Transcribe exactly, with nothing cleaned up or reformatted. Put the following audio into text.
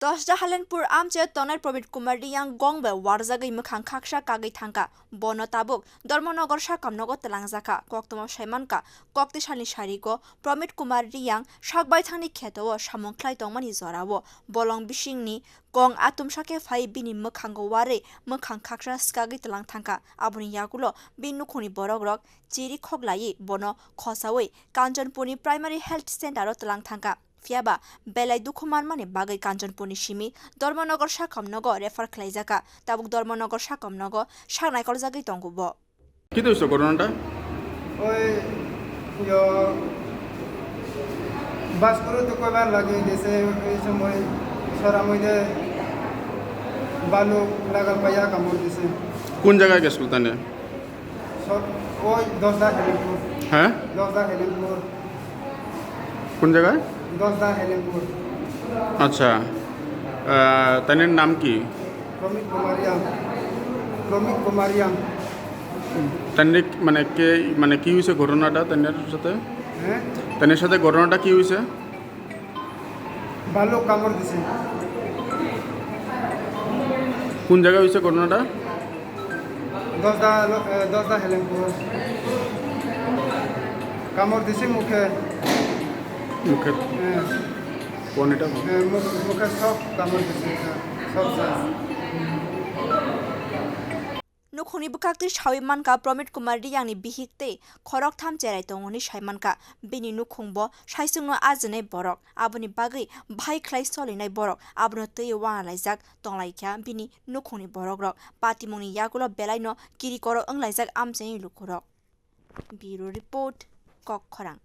Dosda Helenpur amchai tongnai Pramit Kumar Riyang gong bai warjagwi mwkhang khaksa kagwi thangkha. Bono tabuk Dharmanagar sakamnogo twlangjakha. Koktwma saimankha, koktisalni sarigo Pramit Kumar Riyang sakbaithangni kheto-o samung khlai tongmani jorao bolong bisingni kong atumsa khe phai bini mwkhango warwi mwkhang khaksa swkagwi twlang thangkha. Aboni yagulo bini nukhungni borokrok chiri khoklaiwi bono khosaui Kanchanpurni Primary Health Center-o twlang thangkha. Phiyaba belai dukhu manmani bagwi Kanchanpurni simi Dharmanagar sakamnogo refer khlaijakha. Tabuk Dharmanagar sakamnogo sak naikoljakgwi tongo bo. কি হয়েছে ঘটনাটা? ওই ইয়ো, বাস করতে কয়বার লাগে গেছে, ওই সময় সরামইতে বালু লাগাল পাইয়া কামড় দিছে। কোন জায়গায় গেছিল তানে? সব ওই দশদা হেলেনপুর। হ্যাঁ? দশদা হেলেনপুর। কোন জায়গায়? দশদা হেলেনপুর। আচ্ছা। আহ, তানের নাম কি? প্রমিত কুমারিয়াম। প্রমিত কুমারিয়াম। তানের মানে কে, মানে কি হয়েছে ঘটনাটা তানের সাথে? হ্যাঁ? তানের সাথে ঘটনাটা কি হয়েছে? ভালো কামড় দিছে। কোন জায়গায় হয়েছে ঘটনাটা? দশদা লো-, এ, দশদা হেলেনপুর। কামড় দিছে মুখে। মুখে? হ্যাঁ। কোন এটা? এ, মুখ-, মুখে সব কামড় দিছে, হ্যাঁ, সব জায়গা। Nukhungni bwkhaktwi saui mankha Pramit Kumar Riyangni bihik tei khoroktham cherai tongo hwnwi sai mankha. Bini nukhungbo saichungno ajinai borok, aboni bagwi bahai khlai solinai borok, abono twiwi wanalaijak tonglaikha bini nukhungni borokrok. Patimungni yagulo belaino kirikoro wnglaijak amchaini lukurok. Bureau Report, Kokkhorang.